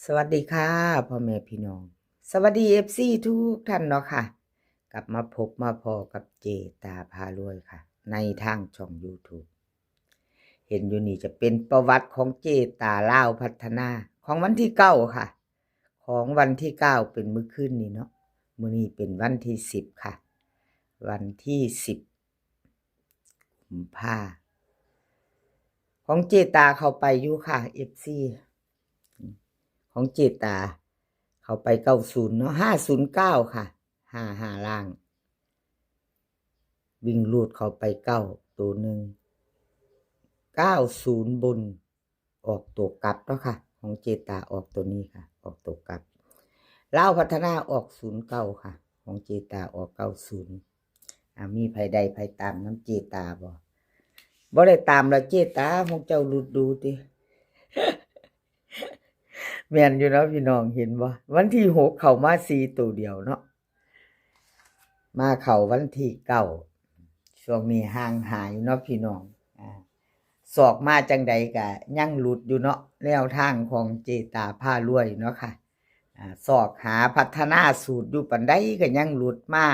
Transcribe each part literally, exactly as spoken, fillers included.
สวัสดีค่ะ พ่อแม่พี่น้อง สวัสดี เอฟซี ทุกท่านเนาะค่ะ กลับมาพบมาพ้อกับเจตาพารวยค่ะ ในทางช่อง YouTube เห็นอยู่นี่จะเป็นประวัติของเจตาลาวพัฒนา ของวันที่เก้าค่ะ ของวันที่เก้าเป็นมื้อคืนนี้เนาะ มื้อนี้เป็นวันที่สิบค่ะ วันที่สิบกุมภา ของเจตาเข้าไปอยู่ค่ะ เอฟซี ของเจตาเข้าไปเก้าศูนย์เนาะ ห้าศูนย์เก้าค่ะ ห้าห้าล่าง วิ่งรูดเข้าไปเก้าตัวหนึ่ง เก้าศูนย์บน ออกตัวกลับเนาะค่ะ ของเจตาออกตัวนี้ค่ะ ออกตัวกลับ ลาวพัฒนาออกศูนย์เก้าค่ะ ของเจตาออกเก้าศูนย์ อ่า มีไผได้ไผตามนำเจตาบ่ บ่ได้ตามละเจตา ของเจ้าหลุดดูติ แม่นอยู่เนาะพี่น้อง เห็นบ่ วันที่หกเข้ามาสี่ตัวเดียวเนาะ มาเข้าวันที่เก้า ช่วงนี้ห่างหายเนาะพี่น้อง อ่า ซอกมาจังใดก็ยังหลุดอยู่เนาะ แนวทางของเจตาพารวยเนาะค่ะ อ่า ซอกหาพัฒนาสูตรอยู่ปานใดก็ยังหลุดมา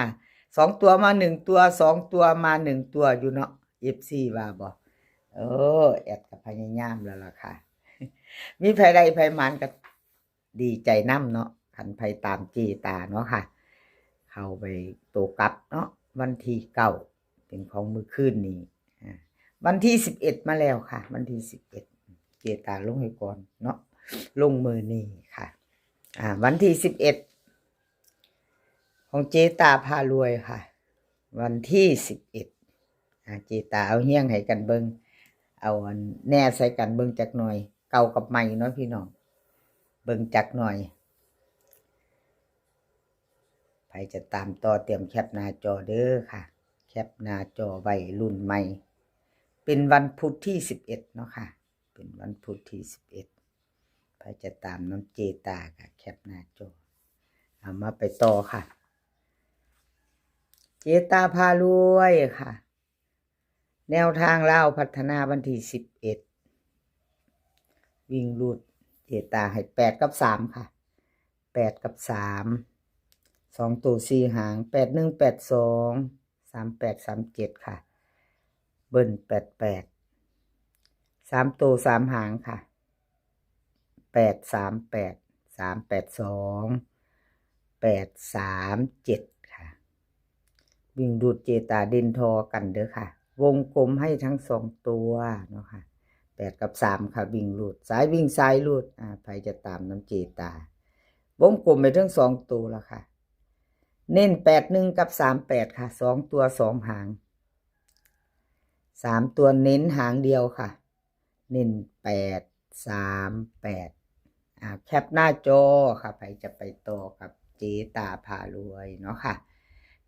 สองตัวมาหนึ่งตัว สองตัวมาหนึ่งตัวอยู่เนาะ เอฟซี ว่าบ่ เออ แอดก็พยายามแล้วล่ะค่ะ มีไผได้ไผหมานก็ดีใจนำเนาะ คันไผตามเจตาเนาะค่ะ เข้าไปตัวกลับเนาะ วันที่เก้า เป็นของมื้อคืนนี้ อ่า วันที่สิบเอ็ดมาแล้วค่ะ วันที่สิบเอ็ด เจตาลงให้ก่อนเนาะ ลงมื้อนี้ค่ะ อ่า วันที่สิบเอ็ด ของเจตาพารวยค่ะ วันที่สิบเอ็ด อ่า เจตาเอาเฮี้ยงให้กันเบิ่ง เอาอันแน่ใส่กันเบิ่งจักหน่อย เก่ากับใหม่เนาะพี่น้อง เบิ่งจักหน่อย ไผจะตามต่อเตรียมแคปหน้าจอเด้อค่ะ แคปหน้าจอไว้ รุ่นใหม่ เป็นวันพุธที่สิบเอ็ดเนาะค่ะ เป็นวันพุธที่สิบเอ็ด ไผจะตามนำเจตาค่ะ แคปหน้าจอ เอามาไปต่อค่ะ เจตาพารวยค่ะ แนวทางลาวพัฒนาวันที่สิบเอ็ด วิ่งรูดเจตาให้แปดกับสามค่ะ แปดกับสาม สองตัวสี่หาง แปดหนึ่ง แปดสอง สามแปด สามเจ็ดค่ะ เบิ้ลแปดแปด สามตัวสามหางค่ะ แปดสามแปด สามแปดสอง แปดสามเจ็ดค่ะ วิ่งรูดเจตาเด่นทอกันเด้อค่ะ วงกลมให้ทั้งสองตัวเนาะค่ะ แปดกับสามค่ะ วิ่งรูด สายวิ่งสายรูด อ่า ไผจะตามนำเจตา วงกลมไปทั้งสองตัวแล้วค่ะ เน้นแปดหนึ่งกับสามแปดค่ะ สองตัวสองหาง สามตัวเน้นหางเดียวค่ะ เน้นแปดสามแปด อ่า แคปหน้าจอค่ะ ไผจะไปต่อกับเจตาพารวยเนาะค่ะ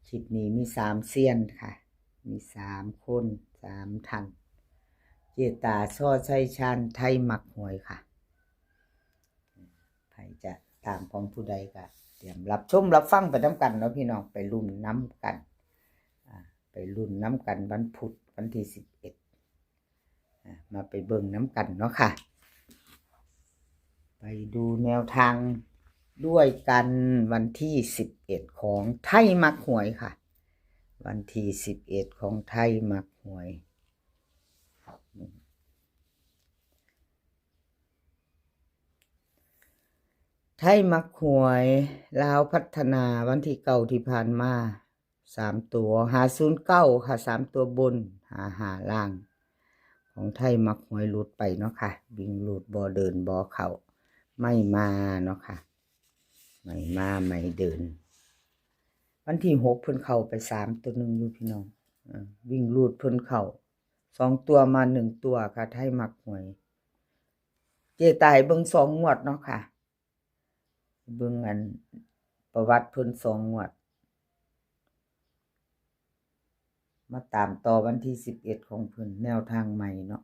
คลิปนี้มีสามเซียนค่ะ มีสามคน สามท่าน เจตา ซอ ชัยชาญ ไทยมักหวยค่ะ ไผจะตามของผู้ใดก็เตรียมรับชมรับฟังไปนำกันเนาะพี่น้อง ไปลุ้นนำกัน อ่า ไปลุ้นนำกันวันพุธวันที่สิบเอ็ด อ่ะ มาไปเบิ่งนำกันเนาะค่ะ ไปดูแนวทางด้วยกัน วันที่สิบเอ็ด ของไทยมักหวยค่ะ วันที่สิบเอ็ด ของไทยมักหวย ไทยมักหวย ลาวพัฒนา วันที่เก้าที่ผ่านมา สามตัว ห้าศูนย์เก้าค่ะ สามตัวบน ห้าห้าล่าง ของไทยมักหวยหลุดไปเนาะค่ะ วิ่งหลุด บ่เดิน บ่เข้า ไม่มาเนาะค่ะ ไม่มา ไม่เดิน วันที่หกเพิ่นเข้าไปสามตัวหนึ่งอยู่พี่น้อง อ่า วิ่งหลุดเพิ่นเข้า สองตัวมาหนึ่งตัวค่ะ ไทยมักหวย เจตาให้เบิ่งสองงวดเนาะค่ะ เบิ่งอันประวัติเพิ่นสองงวด มาตามต่อวันที่สิบเอ็ด ของเพิ่น แนวทางใหม่เนาะ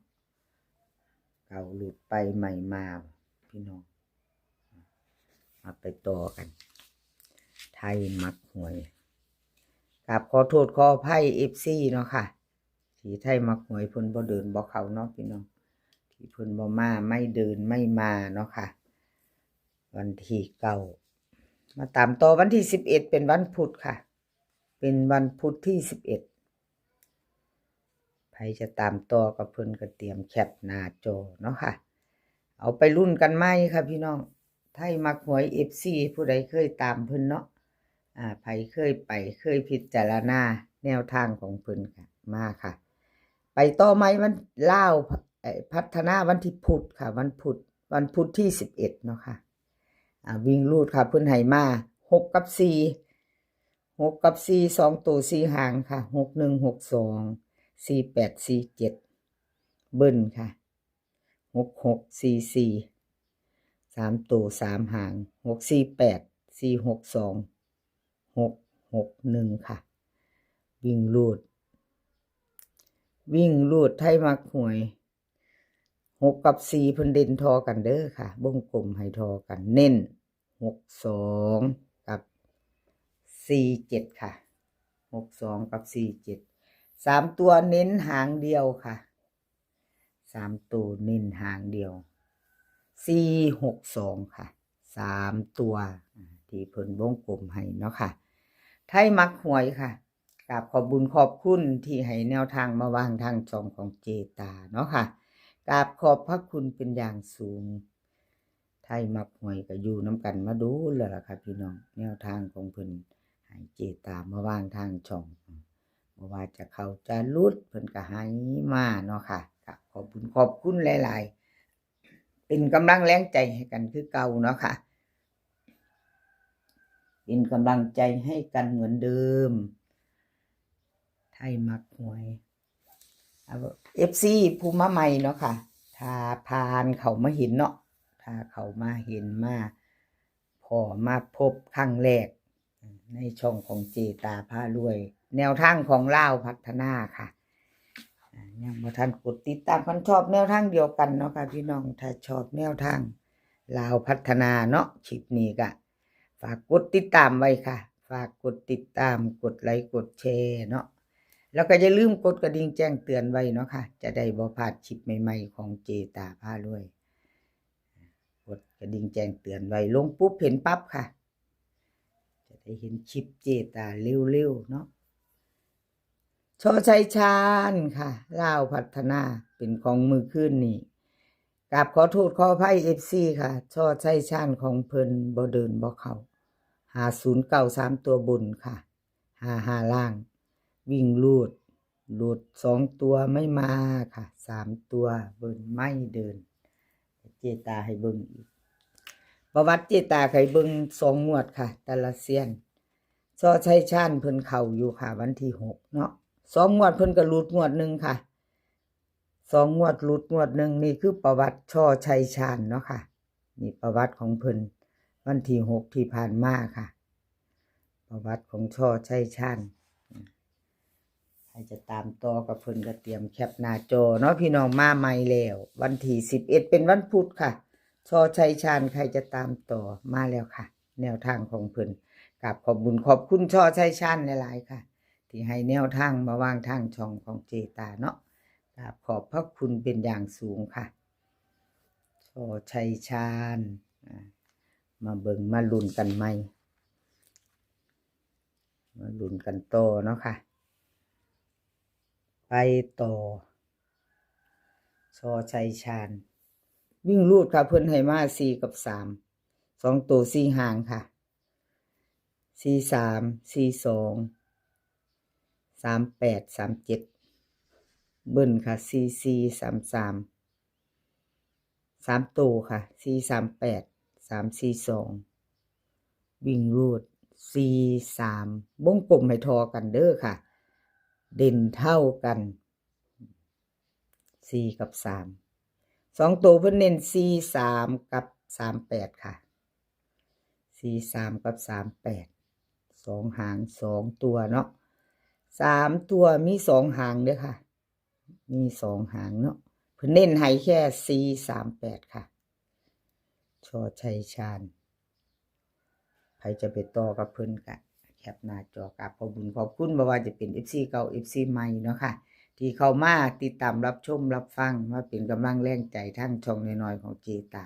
เก่าหลุดไปใหม่มา พี่น้อง มาไปต่อกัน ไทยมักหวย กราบขอโทษขออภัย เอฟซี เนาะค่ะ ที่ไทยมักหวยเพิ่นบ่เดินบ่เข้าเนาะพี่น้อง ที่เพิ่นบ่มา ไม่เดินไม่มาเนาะค่ะ วันที่เก้า มาตามต่อวันที่สิบเอ็ด เป็นวันพุธค่ะ เป็นวันพุธที่สิบเอ็ด ใครจะตามต่อกับเพิ่นก็เตรียมแคปหน้าจอเนาะค่ะ เอาไปลุ้นกันใหม่ค่ะพี่น้อง ไทยมักหวย เอฟซี ผู้ใดเคยตามเพิ่นเนาะ อ่า ใครเคยไป เคยพิจารณาแนวทางของเพิ่นค่ะ มาค่ะ ไปต่อใหม่วันลาว เอ่อ พัฒนาวันที่พุธค่ะ วันพุธ วันพุธที่สิบเอ็ดเนาะค่ะ อ่า วิ่งรูดค่ะ เพิ่นให้มา หก กับ สี่ หก กับ สี่ สองตัว สี่ หางค่ะ หก หนึ่ง หก สอง สี่ แปด สี่ เจ็ด เบิ้ลค่ะ หก หก สี่ สี่ สามตัว สาม หาง หก สี่ แปด สี่ หก สอง หก หก หนึ่ง ค่ะ วิ่งรูด วิ่งรูดไทยมักหวย หก กับ สี่ เพิ่นเด่นทอกันเด้อค่ะ วงกลมให้ทอกัน เน้น หก สอง กับ สี่ เจ็ด ค่ะ หก สอง กับ สี่ เจ็ด สามตัวเน้นหางเดียวค่ะ สามตัวเน้นหางเดียว สี่ หก สอง ค่ะ สามตัว อ่า ที่เพิ่นวงกลมให้เนาะค่ะ ไทยมักหวยค่ะ กราบขอบบุญขอบคุณที่ให้แนวทางมาวางทางช่องของเจตาเนาะค่ะ กราบขอบพระคุณเป็นอย่างสูง ไทยมักหวยก็อยู่นำกันมาโดนแล้วล่ะค่ะพี่น้อง แนวทางของเพิ่นให้เจตามาวางทางช่อง บ่ว่าจะเข้าจะหลุด เพิ่นก็ให้มาเนาะค่ะ ก็ขอบคุณขอบคุณหลายๆ เป็นกำลังแรงใจให้กันคือเก่าเนาะค่ะ เป็นกำลังใจให้กันเหมือนเดิม ไทยมักหวย เอา เอฟซี ผู้มาใหม่เนาะค่ะ ถ้าผ่านเข้ามาเห็นเนาะ ถ้าเข้ามาเห็นมาพ้อมาพบครั้งแรก ในช่องของเจตาพารวย แนวทางของลาวพัฒนาค่ะ อ่า ยังบ่ทันกดติดตาม คันชอบแนวทางเดียวกันเนาะค่ะพี่น้อง ถ้าชอบแนวทางลาวพัฒนาเนาะ คลิปนี้ก็ฝากกดติดตามไว้ค่ะ ฝากกดติดตาม กดไลค์ กดแชร์เนาะ แล้วก็อย่าลืมกดกระดิ่งแจ้งเตือนไว้เนาะค่ะ จะได้บ่พลาดคลิปใหม่ๆ ของเจตาพารวย กดกระดิ่งแจ้งเตือนไว้ ลงปุ๊บเห็นปั๊บค่ะ จะได้เห็นคลิปเจตาเร็วๆ เนาะ ชอชัยชาญค่ะ ลาวพัฒนา เป็นของมื้อคืนนี้ กราบขอโทษขออภัย เอฟซี ค่ะ ชอชัยชาญของเพิ่นบ่เดินบ่เข้า ห้าศูนย์เก้า สามตัวบนค่ะ ห้าห้า ล่าง วิ่งรูด หลุดสองตัวไม่มาค่ะ สามตัวเบิ้ลไม่เดิน เจตาให้เบิ่งอีก ประวัติเจตาให้เบิ่งสองงวดค่ะ แต่ละเซียน ชอชัยชาญเพิ่นเข้าอยู่ค่ะ วันที่หกเนาะ สองงวดเพิ่นก็หลุดงวดหนึ่งค่ะ สองงวดหลุดงวดหนึ่ง นี่คือประวัติชอชัยชาญเนาะค่ะ นี่ประวัติของเพิ่น วันที่หกที่ผ่านมาค่ะ ประวัติของชอชัยชาญ ใครจะตามต่อกับเพิ่นก็เตรียมแคปหน้าจอเนาะพี่น้อง มาใหม่แล้ว วันที่สิบเอ็ดเป็นวันพุธค่ะ ชอชัยชาญ ใครจะตามต่อมาแล้วค่ะ แนวทางของเพิ่น กราบขอบบุญขอบคุณชอชัยชาญหลายๆ ค่ะ ที่ให้แนวทางมาวางทางช่องของเจตาเนาะ กราบขอบพระคุณเป็นอย่างสูงค่ะ ชอชัยชาญ อ่า มาเบิ่งมาลุ้นกันใหม่ มาลุ้นกันต่อเนาะค่ะ ไปต่อ ชอชัยชาญ วิ่งรูดค่ะ เพิ่นให้มาสี่กับสาม สองตัวสี่หางค่ะ สี่สาม สี่สอง สามแปด สามเจ็ด เบิ้ลค่ะ สี่สี่สามสาม สามตัวค่ะ สี่สามแปด สามสี่สอง วิ่งรูด สี่สาม วงกลมให้ทอกันเด้อค่ะ เด่นเท่ากัน สี่กับสาม สองตัวเพิ่นเน้น สี่สาม กับ สามแปด ค่ะ สี่สาม กับ สามแปด สองหาง สองตัวเนาะ สามตัวมีสองหางเด้อค่ะ มีสองหางเนาะ เพิ่นเน้นให้แค่ สี่สามแปด ค่ะ ชอชัยชาญ ใครจะไปต่อกับเพิ่นกะแคปหน้าจอ กราบขอบบุญขอบคุณ บ่ว่าจะเป็น เอฟซี เก่า เอฟซี ใหม่เนาะค่ะ ที่เข้ามาติดตามรับชมรับฟัง มาเป็นกำลังแรงใจทางช่องน้อยๆ ของเจตา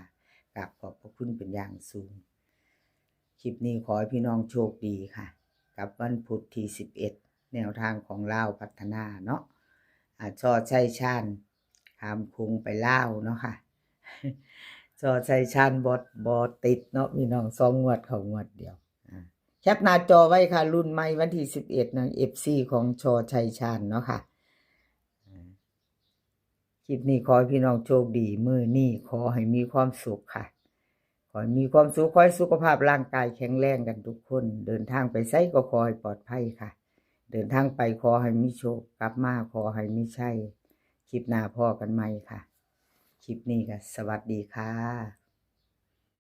กราบขอบพระคุณเป็นอย่างสูง คลิปนี้ขอให้พี่น้องโชคดีค่ะ กับวันพุธที่สิบเอ็ด แนวทางของลาวพัฒนาเนาะ อ่า ชอชัยชาญ ข้ามโขงไปลาวเนาะค่ะ ชอชัยชาญบ่ บ่ติดเนาะพี่น้อง สองงวดเข้างวดเดียว อ่า แคปหน้าจอไว้ค่ะ รุ่นใหม่วันที่สิบเอ็ดนะ เอฟซี ของชอชัยชาญเนาะค่ะ อ่า คลิปนี้ขอให้พี่น้องโชคดี มื้อนี้ขอให้มีความสุขค่ะ ขอให้มีความสุข ขอให้สุขภาพร่างกายแข็งแรงกันทุกคน เดินทางไปไสก็ขอให้ปลอดภัยค่ะ เดินทางไปขอให้มีโชค กลับมาขอให้มีชัย คลิปหน้าพ้อกันใหม่ค่ะ คลิปนี้ก็สวัสดีค่ะ